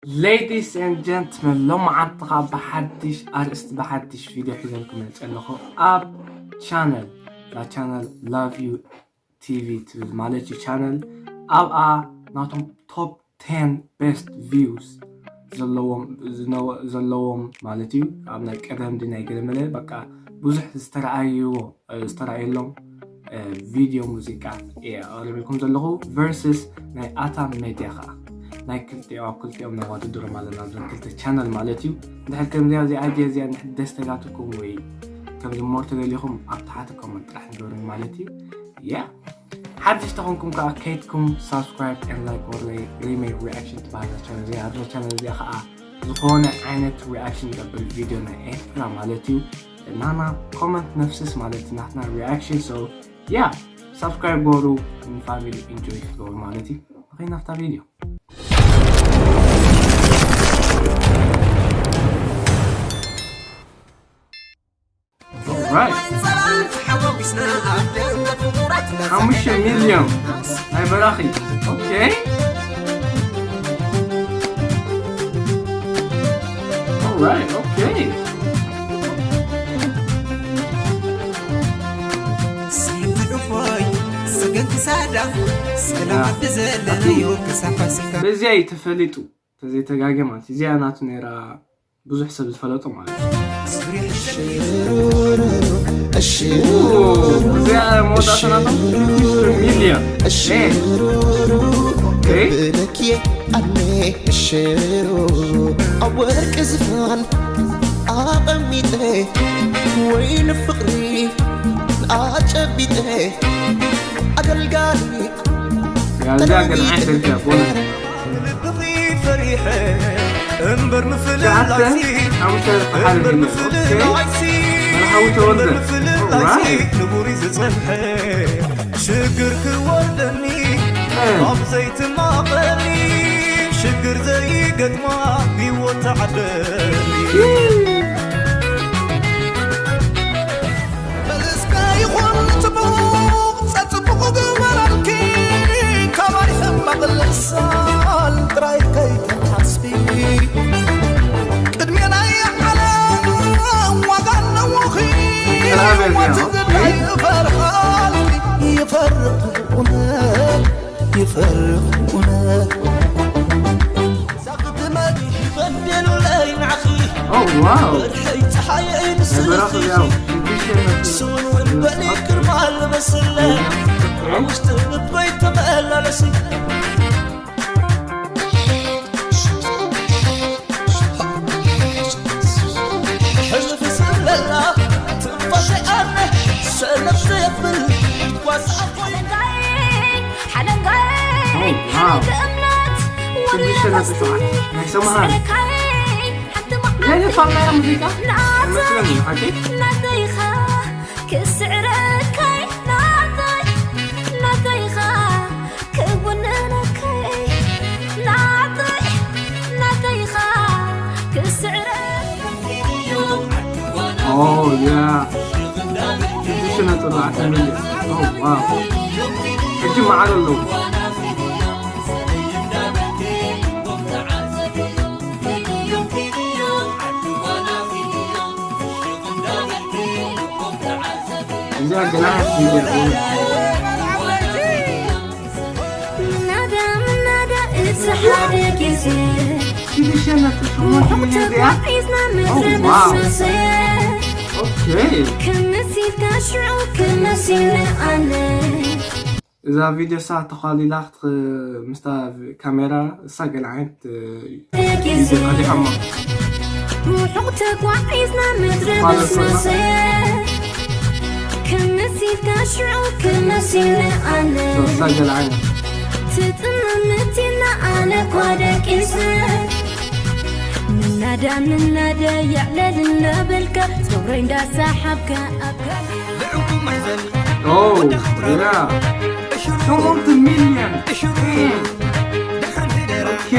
Ladies and gentlemen, ሎማዓንቲ ኸዓ ብሓድሽ ኣርእስቲ ብሓድሽ ቪድዮ ሒዘልኩም መፅእ ኣለኹ። ኣብ ቻነል እዛ ቻነል Love You ቲቪ ትብል ማለት እዩ ቻነል። ኣብኣ ናቶም top ten best views ዘለዎም ዝነበ- ዘለዎም ማለት እዩ። ኣብ ናይ ቀደም ድናይ ገለመለ በቃ ብዙሕ ዝተረኣይዎ ዝተረኣየሎም ቪድዮ ሙዚቃ እየ ኣቕሪበልኩም ዘለኹ። ቨርስስ ናይ ኣታ ሜድያ ኸዓ ናይ ክልቲኦም ኣብ ክልቲኦም ነዋድድሮም ኣለና እዞም ክልተ ቻነል ማለት እዩ። እንድሕር ከምዚኣ እዚኣ ጀ እዚኣ እንድሕር ደስ ተጋትኩም ወይ ከምዚ ሞር ተደሊኹም ኣብ ታሕቲ ኮመንት ጥራሕ ንገሩን ማለት እዩ። ያ ሓድሽ ተኾንኩም ከዓ ከይድኩም ሳብስክራይብ and like or remake reaction ትበሃል ቻነል እዚኣ ኣብዛ ቻነል እዚኣ ከዓ ዝኾነ ዓይነት ሪኣክሽን ንገብር ቪድዮ ናይ ኤርትራ ማለት እዩ። ናና ኮመንት ነፍስስ ማለት ናትና ሪኣክሽን so yeah subscribe ገሩ ፋሚሊ ኢንጆይ ክትገብሩ ማለት እዩ። ንኸይድ ናብታ ቪድዮ። Right. ሓሙሽተ ሚልዮን ናይ በራኺ። Okay. Alright, okay. በዚኣ እዩ ተፈሊጡ ተዘይተጋገ ማለት እዚኣ ናቱ ነይራ ብዙሕ ሰብ ዝፈለጦ ማለት እዩ። እዚኣ መወዳእታ ናቶም ሚልዮን። ብለኪ ኣነ እሽሩ ኣብ ወርቂ ዝፋን ኣቐሚጠ ወይ ንፍቕሪ ኣጨቢጠ ኣገልጋሊ እዚኣ ገለ ዓይነት ደርፊ እያ። ልብኺ ፈሪሐ እምበር ምፍልላይሲ እምበር ምፍልላይሲ እምበር ምፍልላይሲ ንቡሪ ዝጸንሐ ሽግር ክወርደኒ ኣብ ዘይትማቐኒ ሽግር ዘይገጥማ ህይወት ተዓደሊ በልስካ ይኹን ጽቡቕ ጸጽቡቕ ግበረልኪ ካባይ ሕማቕ ልሳን ጥራይ ከይትሓስቢ ቅድሜ ናይ ዓለም ዋጋ ኣለዎኺ ሞት ግዳይ ይፈርኻልኪ ይፈርቕ እውነት ይፈርቕ እውነት ሕጂ መዓር ኣለዉ። እዚኣ ገና ምናዳ ምናዳ እዚ ሓደ ግዜ ሽዱሽተ ነጥቢ ሸሞንተ ሚልዮን እዚኣ። ተጓዒዝና ምድሪ መሰሰ ክመሲልካ ሽዑ ክመሲለ ኣነ እዛ ቪድዮ እሳ ተዃሊላ ምስታ ካሜራ እሳ ገለ ዓይነት ቪድዮ ቀዲሖሞ። ርሑቕ ተጓዒዝና ምድሪ ምስመሰ ክምሲልካ ሽዑ ክመሲለ ኣነ እሳ ገለ ዓይነት ትጥምምት ኢልና ኣነ እኳ ደቂሰ ምናዳ ምናዳ የዕለል እንዳበልካ ጸጉረይ እንዳሰሓብካ ኣብ ኦ ያ ሸሞንተ ሚልዮን ኦኬ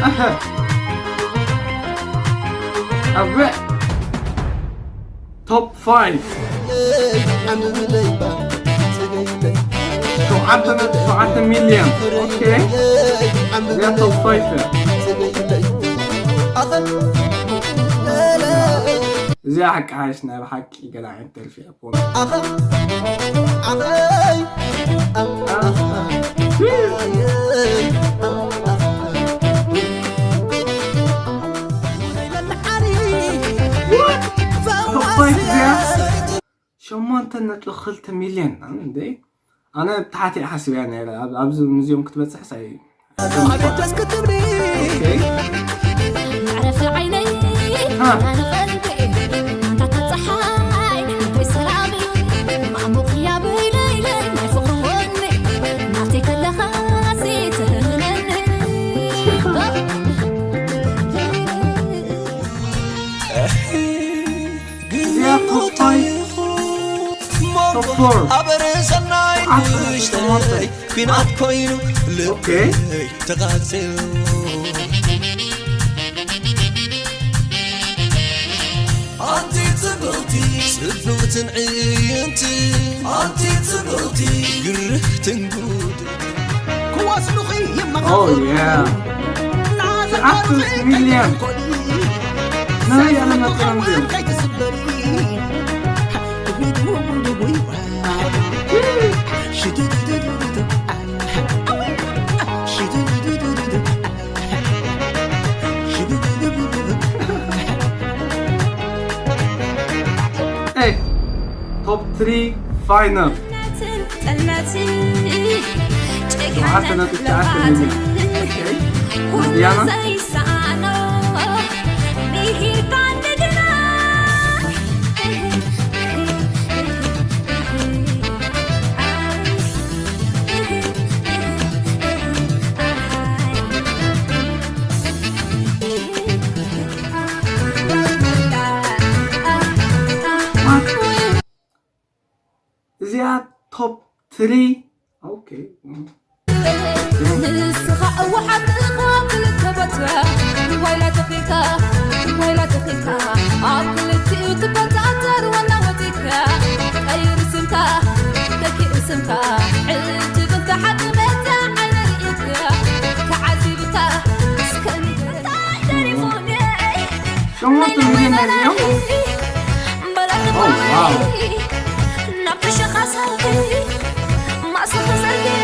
ኣሀ ኣበ Top five. ሸውዓተ ነጥቢ ሸውዓተ ሚልዮን። ኦኬ። እዚኣ top five እያ። እዚኣ ሓቂ ሓይሽ ናይ ብሓቂ ገለ ዓይነት ደርፊ እያ። ሸሞንተ ነጥቢ ክልተ ሚልዮን እንዴ? ኣነ ብታሕቲ ሓስብያ ነረ ኣብዚ ሙዚየም ክትበፅሕ ሳይ ኣቤት ደስ ክትብሊ መዕረፊ ዓይነይ ኣነ ቀልቢ ኣንታ ጸሓይ ሰላም እዩ ማሙኽያ በይለይለይ ናይ ፍቕሪ ወኒ ናብቲ ከለኻ ሲትህነኒ እዚኣ top five top four ኣበረ ሰናይ ንእሽተይ ኲናት ኮይኑ ልበይ ተቓጺሉ ኣንቲ ጽብቕቲ ጽብቕትን ዕይንቲ ኣንቲ ጽብቕቲ ግርህትን ጉድ ክዋስሉኺ ይመኻኸሉ ትሽዓተ ሚልዮን ናይ ዓለምና ጥራምዝዮም top three final እዚኣ top three okay ንስኻ እወሓትኻ ክልተ ቦታ ዋይላ ተኺልካ ዋይላ ተኺልካ ኣብ ክልቲኡ ትቆጻጸር ዋና ወጺካ ቀይር ስምካ ተኪኡ ስምካ ዕጅብ እንተ ሓቂ በዛ ዓይነ ርኢካ ተዓዚብካ እስከምንታይ ተሪፉኒ ሸሞንተ ሚልዮን ናይ ዚኦም በላክ Oh, wow. ናብ ተሸኻሰልኪ ማእሰር ተዘርጊሒ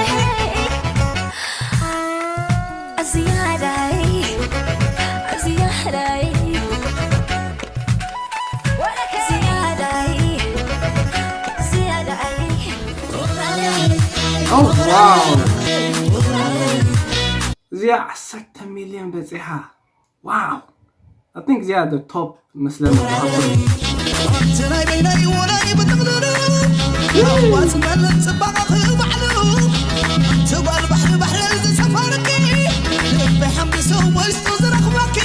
ዝያዳይ ዝያዳይ ዝያዳይ ዝያዳይ Oh, wow. እዚኣ ዓሰርተ ሚልዮን በፂሓ wow I think እዚኣ the top መስለኒ ትናይ በይናይ ወላይ ብጥቕልሉ ኣዋፅመልን ፅባቐኺ ባዕሉ ትጓል ባሕሪ ባሕሪ ዝሰፈርኪ ልበይ ሓምቢሱ ውሽጡ ዝረኽበኪ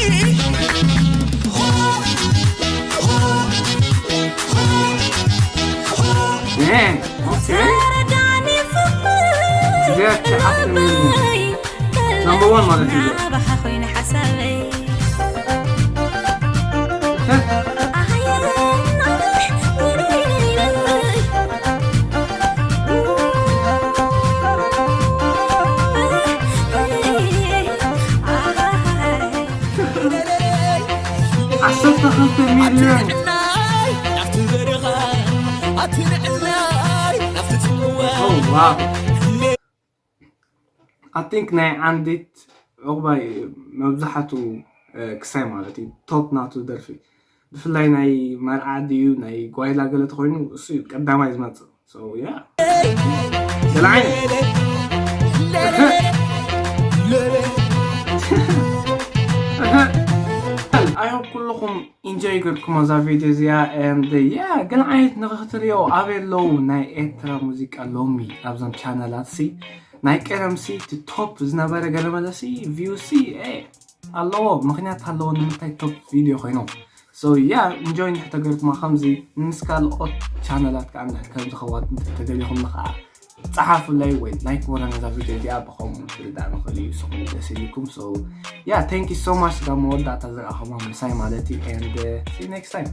Man, okay. እዚኣ ትሽዓተ ሚልዮን number one ማለት እዩ። ናባኻ ኮይኑ ሓሳበይ ዓሰርተ ክልተ ሚልዮን ናብቲ በረኻ ኣቲ ንዕላይ ናብቲ ጽምዋ Oh, wow. I think ናይ ዓንዲት ዕቑባይ መብዛሕቱ ክሳይ ማለት እዩ top ናቱ ደርፊ ብፍላይ ናይ መርዓ ድዩ ናይ ጓይላ ገለ ተኮይኑ እሱ እዩ ቀዳማይ ዝመፅእ so yeah ገለ ዓይነት I hope ኩልኹም ኢንጆይ ገርኩም ኣዛ ቪድዮ እዚኣ and yeah ገለ ዓይነት ንክትሪኦ ኣበይ ኣለዉ ናይ ኤርትራ ሙዚቃ ሎሚ ኣብዞም ቻነላት ሲ ናይ ቀደም ሲ እቲ top ዝነበረ ገለ መለ ሲ ቪው ሲ ኣለዎ ምክንያት ኣለዎ ንምንታይ top ቪድዮ ኮይኖም so yeah ኢንጆይ እንድሕር ተገርኩማ ከምዚ ምስ ካልኦት ቻነላት ከዓ እንድሕር ከምዚ ከዋት እንድሕር ተደሊኹም ከዓ ጸሓፉለይ ወይ like ወረ ነዛ ቪድዮ እዚኣ ብኸምኡ ትርዳእ ንኽእል እዩ ስኹም ደስ ኢልኩም so yeah thank you so much ስጋ መወዳእታ ዝረኣኹማ ምሳይ ማለት እዩ and see you next time